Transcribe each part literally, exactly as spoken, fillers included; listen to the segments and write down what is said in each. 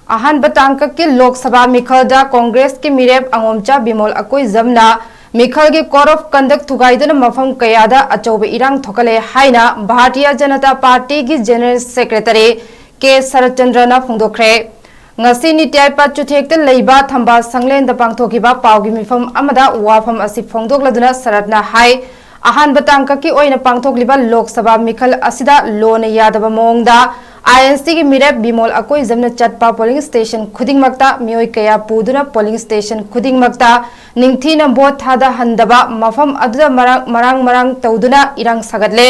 ꯑꯍꯥꯟꯕ ꯇꯥꯡꯀꯛꯀꯤ ꯂꯣꯛ ꯁꯚꯥ ꯃꯤꯈꯜꯗ ꯀꯣꯡꯒ꯭ꯔꯦꯁꯀꯤ ꯃꯤꯔꯦꯞ ꯑꯉꯣꯝꯆꯥ ꯕꯤꯃꯣꯜ ꯑꯀꯣꯏꯖꯝꯅ ꯃꯤꯈꯜꯒꯤ code of conduct ꯊꯨꯒꯥꯏꯗꯨꯅ ꯃꯐꯝ ꯀꯌꯥꯗ ꯑꯆꯧꯕ ꯏꯔꯥꯡ ꯊꯣꯛꯍꯜꯂꯦ ꯍꯥꯏꯅ ꯚꯥꯔꯇꯤꯌ ꯖꯅꯇꯥ ꯄꯥꯔꯇꯤꯒꯤ ꯖꯦꯅꯔꯦꯜ ꯁꯦꯀ꯭ꯔꯦꯇꯔꯤ ꯀꯦ ꯁꯔꯠꯆꯟꯗ꯭ꯔꯅ ꯐꯣꯡꯗꯣꯛꯈ꯭ꯔꯦ꯫ ꯉꯁꯤ ꯅꯤꯇ꯭ꯌꯥꯏꯄꯥꯠ ꯆꯨꯊꯦꯛꯇ ꯂꯩꯕ ꯊꯝꯕꯥꯜ ꯁꯪꯂꯦꯟꯗ ꯄꯥꯡꯊꯣꯛꯈꯤꯕ ꯄꯥꯎꯒꯤ ꯃꯤꯐꯝ ꯑꯃꯗ ꯋꯥꯐꯝ ꯑꯁꯤ ꯐꯣꯡꯗꯣꯛꯂꯗꯨꯅ ꯁꯔꯠꯅ ꯍꯥꯏ, ꯑꯍꯥꯟꯕ ꯇꯥꯡꯀꯛꯀꯤ ꯑꯣꯏꯅ ꯄꯥꯡꯊꯣꯛꯂꯤꯕ ꯂꯣꯛ ꯁꯚꯥ ꯃꯤꯈꯜ ꯑꯁꯤꯗ ꯂꯣꯅ ꯌꯥꯗꯕ ꯃꯑꯣꯡꯗ ꯑꯥꯏ ꯑꯦꯟ ꯁꯤꯒꯤ ꯃꯤꯔꯦꯞ ꯕꯤꯃꯣꯜ ꯑꯀꯣꯏꯖꯝꯅ ꯆꯠꯄ ꯄꯣꯂꯤꯡ ꯁ꯭ꯇꯦꯁꯟ ꯈꯨꯗꯤꯡꯃꯛꯇ ꯃꯤꯑꯣꯏ ꯀꯌꯥ ꯄꯨꯗꯨꯅ ꯄꯣꯂꯤꯡ ꯁ꯭ꯇꯦꯁꯟ ꯈꯨꯗꯤꯡꯃꯛꯇ ꯅꯤꯡꯊꯤꯅ ꯚꯣꯠ ꯊꯥꯗꯍꯟꯗꯕ, ꯃꯐꯝ ꯑꯗꯨꯗ ꯃꯔꯥꯡ ꯃꯔꯥꯡ ꯃꯔꯥꯡ ꯇꯧꯗꯨꯅ ꯏꯔꯥꯡ ꯁꯥꯒꯠꯂꯦ꯫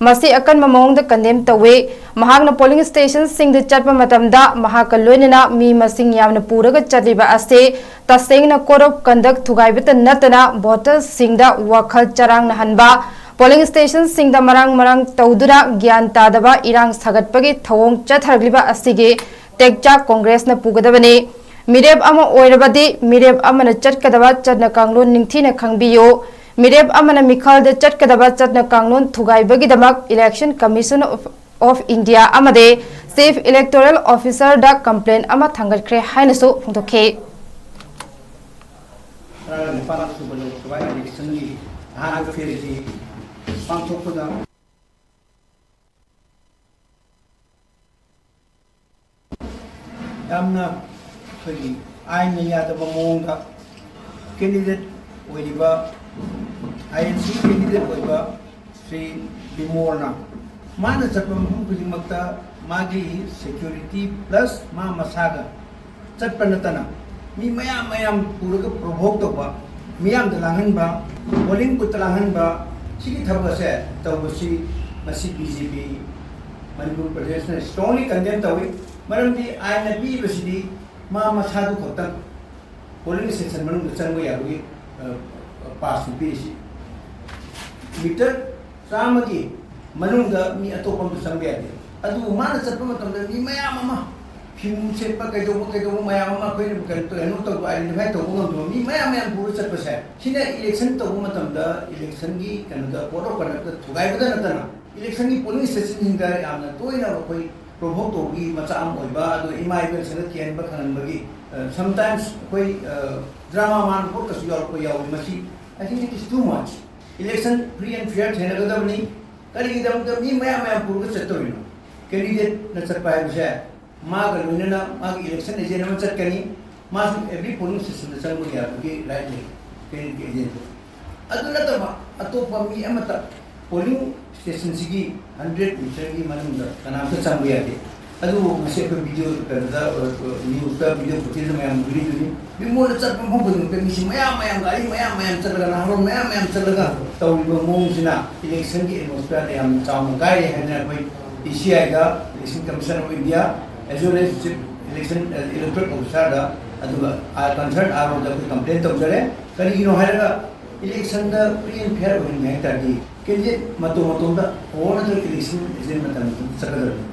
ꯃꯁꯤ ꯑꯀꯟꯕ ꯃꯑꯣꯡꯗ ꯀꯟꯗꯦꯝ ꯇꯧꯏ꯫ ꯃꯍꯥꯛꯅ ꯄꯣꯂꯤꯡ ꯁ꯭ꯇꯦꯁꯟꯁꯤꯡꯗ ꯆꯠꯄ ꯃꯇꯝꯗ ꯃꯍꯥꯛꯀ ꯂꯣꯏꯅꯅ ꯃꯤ ꯃꯁꯤꯡ ꯌꯥꯝꯅ ꯄꯨꯔꯒ ꯆꯠꯂꯤꯕ ꯑꯁꯤ ꯇꯁꯦꯡꯅ code of conduct ꯊꯨꯒꯥꯏꯕꯇ ꯅꯠꯇꯅ ꯚꯣꯇꯔꯁꯤꯡꯗ ꯋꯥꯈꯜ ꯆꯔꯥꯡꯅꯍꯟꯕ, ꯄꯣꯂꯤꯡ ꯁ꯭ꯇꯦꯁꯟꯁꯤꯡꯗ ꯃꯔꯥꯡ ꯃꯔꯥꯡ ꯇꯧꯗꯨꯅ ꯒ꯭ꯌꯥꯟ ꯇꯥꯗꯕ ꯏꯔꯥꯡ ꯁꯥꯒꯠꯄꯒꯤ ꯊꯧꯑꯣꯡ ꯆꯠꯊꯔꯛꯂꯤꯕ ꯑꯁꯤꯒꯤ ꯇꯦꯛꯆꯥꯛ ꯀꯣꯡꯒ꯭ꯔꯦꯁꯅ ꯄꯨꯒꯗꯕꯅꯤ꯫ ꯃꯤꯔꯦꯞ ꯑꯃ ꯑꯣꯏꯔꯕꯗꯤ ꯃꯤꯔꯦꯞ ꯑꯃꯅ ꯆꯠꯀꯗꯕ ꯆꯠꯅ ꯀꯥꯡꯂꯣꯟ ꯅꯤꯡꯊꯤꯅ ꯈꯪꯕꯤꯌꯨ꯫ ꯃꯤꯔꯦꯞ ꯑꯃꯅ ꯃꯤꯈꯜꯗ ꯆꯠꯀꯗꯕ ꯆꯠꯅ ꯀꯥꯡꯂꯣꯟ ꯊꯨꯒꯥꯏꯕꯒꯤꯗꯃꯛ Election Commission of, of India ꯑꯃꯗꯤ Chief Electoral Officerꯗ complaint ꯑꯃ ꯊꯥꯡꯒꯠꯈ꯭ꯔꯦ ꯍꯥꯏꯅꯁꯨ ꯐꯣꯡꯗꯣꯛꯈꯤ꯫ ꯇꯔꯥꯒ ꯅꯤꯄꯥꯟ ꯁꯨꯕ ꯂꯣꯛ ꯁꯚꯥ ꯏꯂꯦꯛꯁꯟꯒꯤ ꯑꯍꯥꯟꯕ ꯐꯦꯖꯀꯤ ꯄꯥꯡꯊꯣꯛꯄꯗ ꯌꯥꯝꯅ ꯑꯩꯈꯣꯏꯒꯤ ꯑꯥꯏꯟꯅ ꯌꯥꯗꯕ ꯃꯑꯣꯡꯗ candidate ꯑꯣꯏꯔꯤꯕ, ꯑꯥꯏ ꯑꯦꯟ ꯁꯤ candidate ꯑꯣꯏꯕ ꯁ꯭ꯔꯤ ꯕꯤꯃꯣꯜꯅ ꯃꯥꯅ ꯆꯠꯄ ꯃꯐꯝ ꯈꯨꯗꯤꯡꯃꯛꯇ ꯃꯥꯒꯤ security plus ꯃꯥ ꯃꯁꯥꯒ ꯆꯠꯄ ꯅꯠꯇꯅ ꯃꯤ ꯃꯌꯥꯝ ꯃꯌꯥꯝ ꯄꯨꯔꯒ provoke ꯇꯧꯕ, ꯃꯤꯌꯥꯝꯗ ꯂꯥꯡꯍꯟꯕ, polling boothꯇ ꯂꯥꯡꯍꯟꯕ, ꯁꯤꯒꯤ ꯊꯕꯛ ꯑꯁꯦ ꯇꯧꯕꯁꯤ ꯃꯁꯤ ꯕꯤ ꯖꯦ ꯄꯤ ꯃꯅꯤꯄꯨꯔ ꯄ꯭ꯔꯗꯦꯁꯅ strongly condemn ꯇꯧꯏ꯫ ꯃꯔꯝꯗꯤ ꯑꯥꯏꯟꯅ ꯄꯤꯔꯤꯕꯁꯤꯗꯤ ꯃꯥ ꯃꯁꯥꯗꯨ ꯈꯛꯇꯪ polling station ꯃꯅꯨꯡꯗ ꯆꯪꯕ ꯌꯥꯕꯒꯤ, ꯑ, pass ꯄꯤꯔꯤꯁꯤ꯫ Meter ꯆꯥꯝꯃꯒꯤ ꯃꯅꯨꯡꯗ ꯃꯤ ꯑꯇꯣꯞꯄ ꯑꯃꯁꯨ ꯆꯪꯕ ꯌꯥꯗꯦ꯫ ꯑꯗꯨꯕꯨ ꯃꯥꯅ ꯆꯠꯄ ꯃꯇꯝꯗ ꯃꯤ ꯃꯌꯥꯝ ꯑꯃ, ꯐꯤꯃꯨꯡ ꯁꯦꯠꯄ, ꯀꯩꯗꯧꯕ, ꯀꯩꯗꯧꯕ ꯃꯌꯥꯝ ꯑꯃ, ꯑꯩꯈꯣꯏꯅ ꯀꯩꯅꯣ ꯇꯧ-, ꯀꯩꯅꯣ ꯇꯧꯕ, identify ꯇꯧꯕ ꯉꯝꯗꯕ ꯃꯤ ꯃꯌꯥꯝ ꯃꯌꯥꯝ ꯄꯨꯔ ꯆꯠꯄꯁꯦ, ꯁꯤꯅ election ꯇꯧꯕ ꯃꯇꯝꯗ electionꯒꯤ ꯀꯩꯅꯣꯗ, code of conductꯇ ꯊꯨꯒꯥꯏꯕꯗ ꯅꯠꯇꯅ electionꯒꯤ polling stationꯁꯤꯡꯗ ꯌꯥꯝꯅ ꯇꯣꯏꯅ ꯑꯩꯈꯣꯏ ꯄ꯭ꯔꯣꯚꯣꯛ ꯇꯧꯕꯒꯤ ꯃꯆꯥꯛ ꯑꯃ ꯑꯣꯏꯕ, ꯑꯗꯨꯒ ꯏꯃꯥ ꯏꯕꯦꯜꯁꯤꯡꯗ ꯀꯤꯍꯟꯕ ꯈꯪꯍꯟꯕꯒꯤ, ꯑ, sometimes ꯑꯩꯈꯣꯏ, ꯑ, ꯗ꯭ꯔꯃꯥ ꯃꯥꯟꯕ ꯄꯣꯠꯀꯁꯨ ꯌꯥꯎꯔꯛꯄ ꯌꯥꯎꯏ꯫ ꯃꯁꯤ, I think it is too much. Election free and fair ꯊꯦꯡꯅꯒꯗꯕꯅꯤ꯫ ꯀꯔꯤꯒꯤꯗꯃꯛꯇ ꯃꯤ ꯃꯌꯥꯝ ꯃꯌꯥꯝ ꯄꯨꯔꯒ ꯆꯠꯇꯧꯔꯤꯅꯣ? Candidateꯅ ꯆꯠꯄ ꯍꯥꯏꯕꯁꯦ ꯃꯥꯒ ꯂꯣꯏꯅꯅ ꯃꯥꯒꯤ election agent ꯑꯃ ꯆꯠꯀꯅꯤ꯫ ꯃꯥꯁꯨ every polling stationꯗ ꯆꯪꯕ ꯌꯥꯕꯒꯤ right ꯂꯩ, candidateꯀꯤ agent꯫ ꯑꯗꯨ ꯅꯠꯇꯕ ꯑꯇꯣꯞꯄ ꯃꯤ ꯑꯃꯠꯇ polling stationꯁꯤꯒꯤ hundred meterꯒꯤ ꯃꯅꯨꯡꯗ ꯀꯅꯥꯝꯇ ꯆꯪꯕ ꯌꯥꯗꯦ꯫ ꯑꯗꯨꯕꯨ ꯉꯁꯤ ꯑꯩꯈꯣꯏ video ꯀꯩꯅꯣꯗ, ꯑ, newsꯇ video footageꯇ ꯃꯌꯥꯝ ꯎꯕꯤꯔꯤꯗꯨꯅꯤ꯫ ꯃꯤꯉꯣꯟꯗ ꯆꯠꯄ ꯃꯐꯝ ꯈꯨꯗꯤꯡꯃꯛꯇ ꯃꯤꯁꯤ ꯃꯌꯥꯝ ꯃꯌꯥꯝ, ꯒꯥꯔꯤ ꯃꯌꯥꯝ ꯃꯌꯥꯝ ꯆꯠꯂꯒ, ꯅꯍꯥꯔꯣꯜ ꯃꯌꯥꯝ ꯃꯌꯥꯝ ꯆꯠꯂꯒ ꯇꯧꯔꯤꯕ ꯃꯑꯣꯡꯁꯤꯅ electionꯒꯤ atmosphereꯗ ꯌꯥꯝꯅ ꯆꯥꯎꯅ ꯀꯥꯏꯔꯦ ꯍꯥꯏꯗꯅ ꯑꯩꯈꯣꯏ ECIꯗ, Election Commission of India, as well as Chief Election, ꯑ, Electoral Officerꯗ, ꯑꯗꯨꯒ, ꯑ, concerned ROꯗ ꯑꯩꯈꯣꯏ complain ꯇꯧꯖꯔꯦ꯫ ꯀꯔꯤꯒꯤꯅꯣ ꯍꯥꯏꯔꯒ electionꯗ free and fair ꯑꯣꯏꯍꯟꯒꯦ ꯍꯥꯏ ꯇꯥꯔꯗꯤ candidate ꯃꯇꯣꯝ ꯃꯇꯣꯝꯗ power ꯅꯠꯇ꯭ꯔꯒ election agent ꯃꯇꯝ ꯃꯇꯝꯗ ꯆꯠꯀꯗꯕꯅꯤ꯫